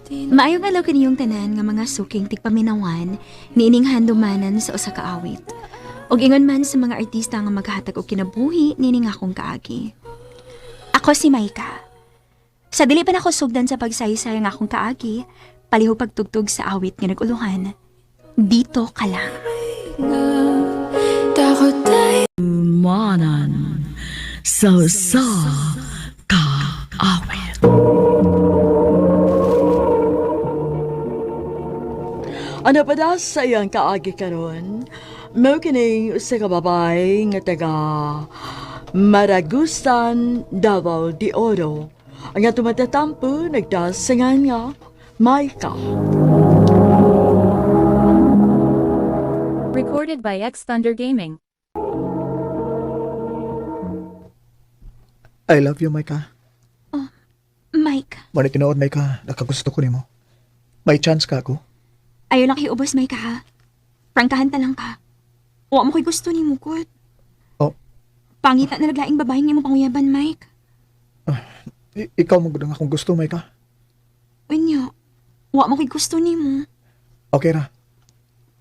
Maayong adlaw kaniyong tanan nga mga suking tigpaminawan niining handumanan sa usa ka awit. Ug ingon man sa mga artista nga maghatag og kinabuhi niining akong kaagi. Ako si Maika. Sa dili pa nako sugdan sa pagsaysay ang akong kaagi, palihog pagtugtog sa awit nga nag-uluhan. Dito ka lang. Manan sa sa kaawit. Ano pa da sa iyang kaagi karon? Mao kining usa ka babae nga taga Maragusan, Davao de Oro. Ang atong matatampo nagdasingan nga Maika. Recorded by X Thunder Gaming. I love you, Maika. Mike, Muna tinuod, Maika. Nakagusto ko nimo. May chance ka ako. ayaw lang kayo ubos, Mike ha. Prangkahan ta lang ka. Wa mo ko'y gusto ni Mukot. Oh. Pangita na naglaing babae nga imong panguyaban, Mike. Ikaw mo gud ang akong gusto, Maika. Unya, wa mo ko'y gusto nimo. Okay ra.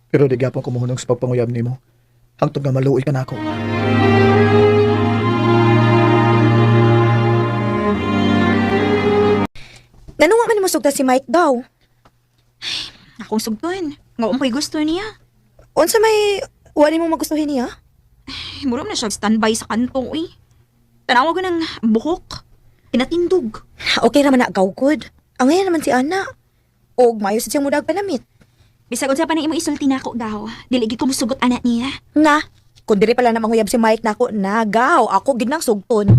Pero di gyapon ko mohunong sa pagpanguyab nimo. Hangtod nga maluoy ka nako. Ngano wa man mo sugta si Mike daw? Akong sugton. Nga wa mo ko'y gusto niya. Unsa may wala mo magustuhin niya? Ay, mura man na siya standby sa kanto, uy. Tanawa ko ng buhok. Pinatindog. Okay ra man na gawgod. Ang ngayon naman si Ana. Og maayo sad siyang mudag panamit. Bisag unsa pa na imong isulti nako daw. Dili gid ko musugot anak niya. Na, kun diri pala na manguyab si Mike nako, nagaw ako gid nang sugton.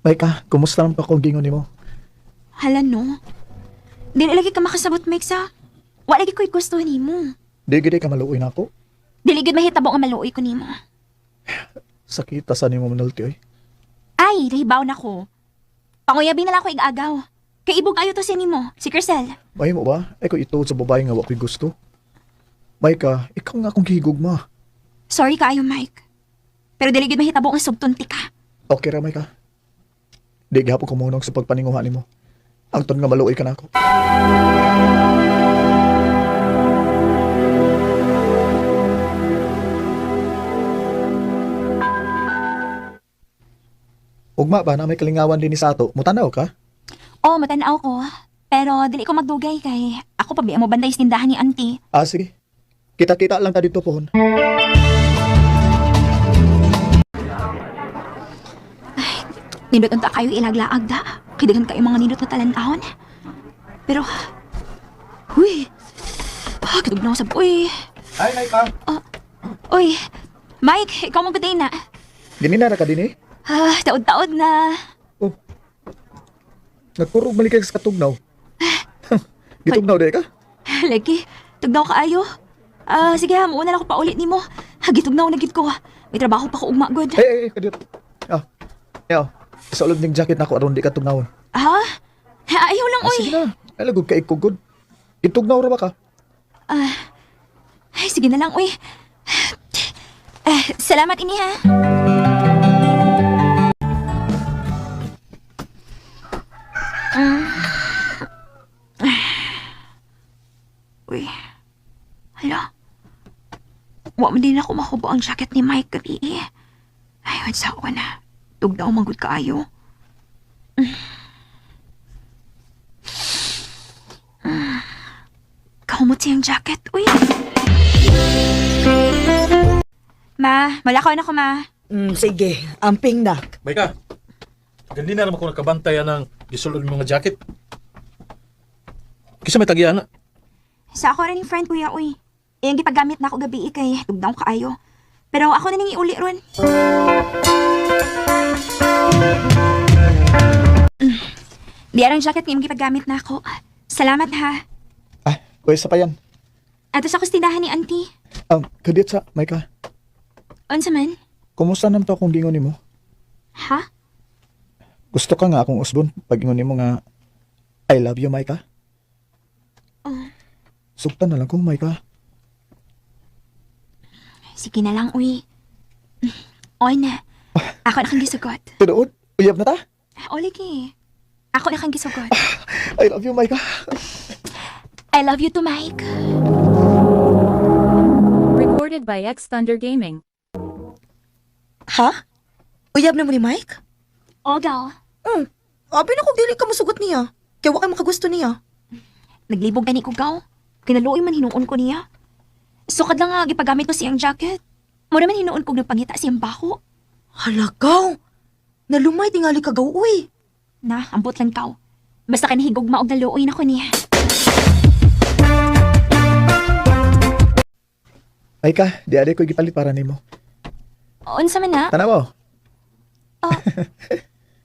Maika, kumusta naman pa akong gingon nimo? Hala no. Dili lagi ka makasabot, Mike, sa. Wa lagi ko'y gusto nimo. Di gid ka maluoy nako. Dili gid mahitabo nga maluoy ko nimo. Sakita sa nimo manulti oy. Ay, nahibaw na ko. Panguyabi na lang ako igagaw. Kay ibog ayo to si nimo, si Crisel. May mo ba? Ay ko ituod sa babae nga wa ko'y gusto. Maika, ikaw nga akong gihigugma. Sorry kaayo, Mike. Pero dili gid mahitabo nga sugton ti ka. Okay ra, Maika. Di gyapon ko mohunong sa pagpaninguha nimo. Hangtod nga maluoy ka nako. Ugma ba na may kalingawan din ni Sato? Mutanaw ka? Oh, matanaw ko. Pero dili ko magdugay kay ako pa biya mo banday sa tindahan ni auntie. Ah, sige. Kita-kita lang ta dito pohon. Nindot unta kayo ilaglaag da. Kay daghan kayo mga nindot nga talan-awon. Pero huy. Ah, kitugnaw sab uy. Ay, Maika. Uy, Mike, ikaw man gud na. Gini na ra ka din eh. Ah, taod-taod na. Oh. Nagkurog malikay sa katugnaw. Gitugnaw di ka? Lagi, tugnaw kaayo. Ah, sige ha, muuna na ako paulit nimo. Hagitugnaw na gid ko. May trabaho pa ko ugma gud. Ay, ay, ay, kadiyot. Ah, yaw. Sa ulod ning jacket nako aron di ka tugnawon. Ha? Ayaw lang Ah, uy. sige na. Ay, lagod ka ikugod. Gitugnaw ra ba ka? Ay, sige na lang uy. Eh, salamat ini ha. Uy. Hala. Wa man din ako mahubo ang jacket ni Mike gabi eh. Ay, sa na. Tugnaw manggod kaayo. Kahumot siyang jacket. Uy. Ma, malakaw na ko, ma. Sige, amping nak. Maika, gandi na naman ko nakabantay ng gisulod mo mga jacket. Kisa may tagya na. Sa ako rin yung friend, kuya, uy. Iyang gipagamit na ako gabi eh, kay tugnaw kaayo. Pero ako na ning iuli ron. Di arang jacket nga imong gipagamit na ako. Salamat ha. Ah, kuya sa pa yan. Ato sa tindahan ni auntie. Kadiyot sa, Maika. Unsa man? Kumusta naman to akong gingon nimo? Ha? Gusto ka nga akong usbon pag ingon nimo nga I love you, Maika. Oh. Sugtan na lang ko, Maika. Sige na lang, uy. Oy na. Ako na kang gisugot. Tinuod, uyab na ta. O, lagi. Ako na kang gisugot. I love you, Micah. I love you too, Mike. Recorded by X Thunder Gaming. Ha? Uyab na mo ni Mike? O, gaw. Abi na kung dili ka musugot niya. Kaya wa kay makagusto niya. Naglibog gani ko, gaw. Kinaluoy man hinuon ko niya. Sukad lang nga, gipagamit ko siyang jacket. Mura man hinuon kog nagpangita siyang bako. Halagaw! Nalumay tingali ka gaw, uy. Na, ambot lang kaw. Basta kanahigog maog naluoy na ko niya. Micah, di adi ko gipalit para nimo. Unsa man na? Tanaw.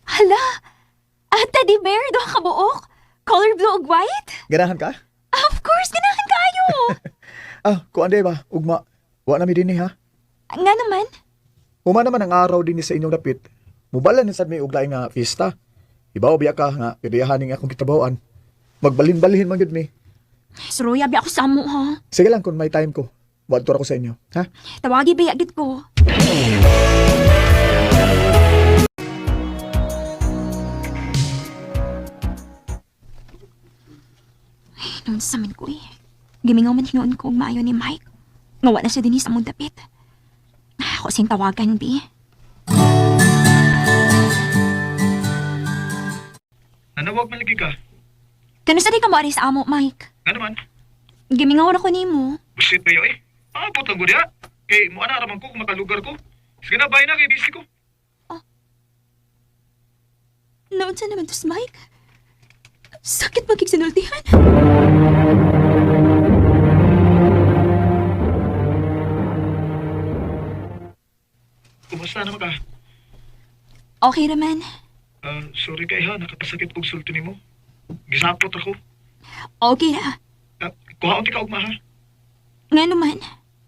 Hala! Ah, teddy bear, duha ka buok. Color blue ug white? Ganahan ka? Of course, ganahan kayo. Ah, kuan day ba? Ugma. Wa na mi dinhi ha. Nga naman. Huma naman ang araw dinhi sa inyong dapit. Mubala na sad mi og laing nga fiesta. Ibaw biya ka nga piriyahan ning akong gitrabahoan. Magbalhin-balhin man gyud mi. Suruya biya ako sa amo ha. Sige lang kung may time ko. Wadto ra ko sa inyo, ha? Tawagi biya gid ko. Ay, noon sa min ko eh. Gimingaw man hinuon ko og maayo ni Mike. Nga wa na siya dinhi sa among dapit. Ako siyang tawagan, bi. Nanawag man lagi ka. Kano sa di ka mo ari sa amo, Mike? Nga naman, Gimingaw na ko nimo. busit ba eh? Aabot lang gud ya. Kay mo ana raman ko kung makalugar ko. Sige na bay na kay busy ko. Noon sa naman to si Mike. Sakit magkiksinultihan. Kumusta naman ka? Okay raman. Ah, sorry kay ha, nakasakit kog sulti nimo. Gisapot ako. Okay ra. Uh, kuhaon ti ka ugma ha. Nga naman.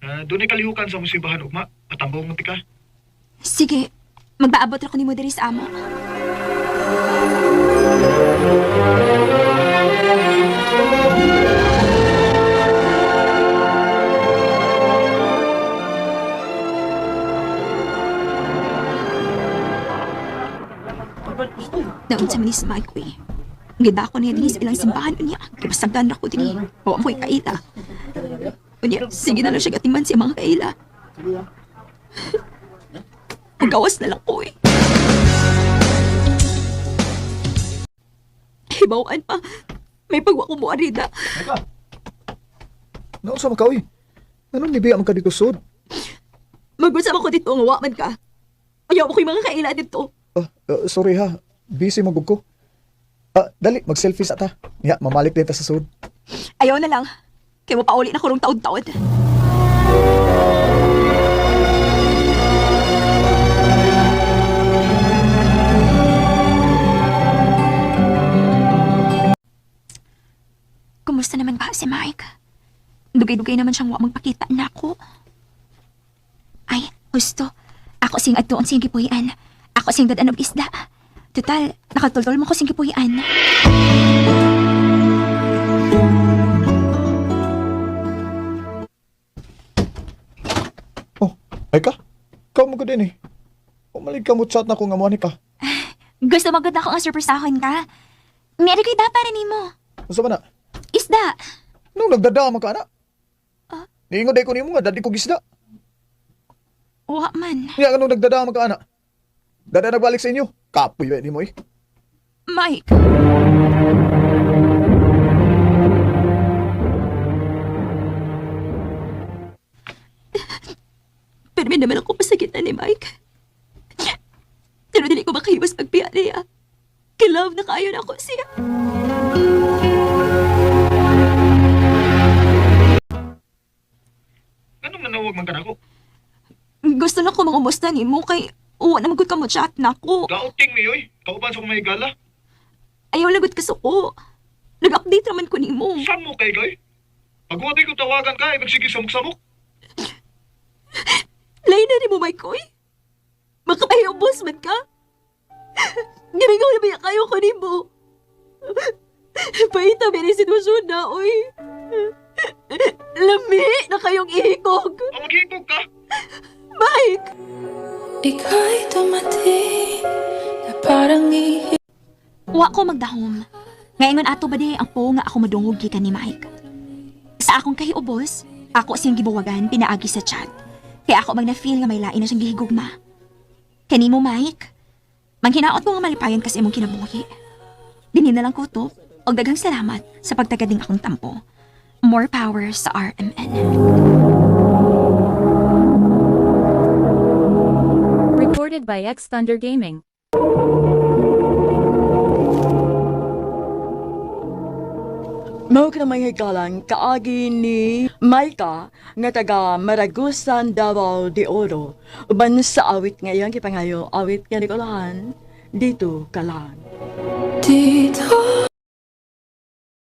Ah, dunay kalihukan sa musibahan ugma. Patambong mo ti ka. Sige, magpaabot ra ko nimo diri sa amo. Naunsa man ni si Mike eh. Gida ko niya dinhi sa ilang simbahan unya. Kibasagdan ra ko dinhi. Wa mo'y kaila. Unya, sige na lang siya gatiman sa mga kaila. Pagawas na lang ko eh. Hibawan pa. May pagwa ko mo arida. Mika. Naunsa man ka oy? Anong nibiya man ka dito sud? Mag-usap ako dito nga wa man ka. Ayaw ko yung mga kaila dito. Ah, sorry ha. Busy magug ko. Ah, dali mag-selfie sa ta. Ya, mamalik din ta sa sud. Ayaw na lang. Kaya mo pauli na kurong taod-taod. Kumusta naman ba si Mike? Dugay-dugay naman siyang wa magpakita na ako. Ay, gusto. Ako sing adtuon siyang gipuy-an. Ako sing dad-an og isda. Total, nakatultol mo ko siyang gipuy-an. Oh, ay ka. Ikaw mo din eh. Umalig ka mo chat na kung amuan ka. Gusto mo gud ako nga surprisahon ka. Meron ko'y para nimo. Unsa man na? Isda. Nung nagdadama ka na. Niingon day ko nimo nga dadi ko gisda. Wa man. Niya nung nagdadama ka ana. Dada nagbalik sa inyo. Kapoy ba nimo eh. Mike. Pero may naman ako pasakitan ni Mike. Pero dili ko makahiwas pagbiya niya. Kilove na kayo na ako siya. Anong nanawag man ka nako? Gusto lang ko mangumusta ni mo kay uwa na magud ka mo chat na ako. Gauting ni oy. Kauban sa kong may gala. Ayaw lagot ka suko. Nag-update raman ko nimo. Saan mo kay gay? Pagwatay ko tawagan ka, ay magsige samok-samok. Lain na rin mo, Mike, oy. Makapahiubos man ka. Gimingaw na ba kayo ko nimo? Paita ba ni sitwasyon na, oy. Lami na kayong ihikog. Ang maghigog ka. Mike! Ika'y dumating na parang ihi. Wa ko magdahom. Ngayon ato ba di ang po nga ako madungog gikan ni Mike. Sa akong kahiubos, ako siyang gibuwagan pinaagi sa chat. Kaya ako mag na-feel nga may lain na siyang gihigugma. Kanimo Mike, manghinaot ko nga malipayon kasi imong kinabuhi. Dini na lang ko to, og daghang salamat sa pagtagad ning akong tampo. More power sa RMN. Recorded by X Thunder Gaming. Mao ka may hikalan kaagi ni Maika nga taga Maragusan, Davao de Oro. Uban sa awit ngayon kipangayo awit nga Nicolahan dito ka lang. Dito.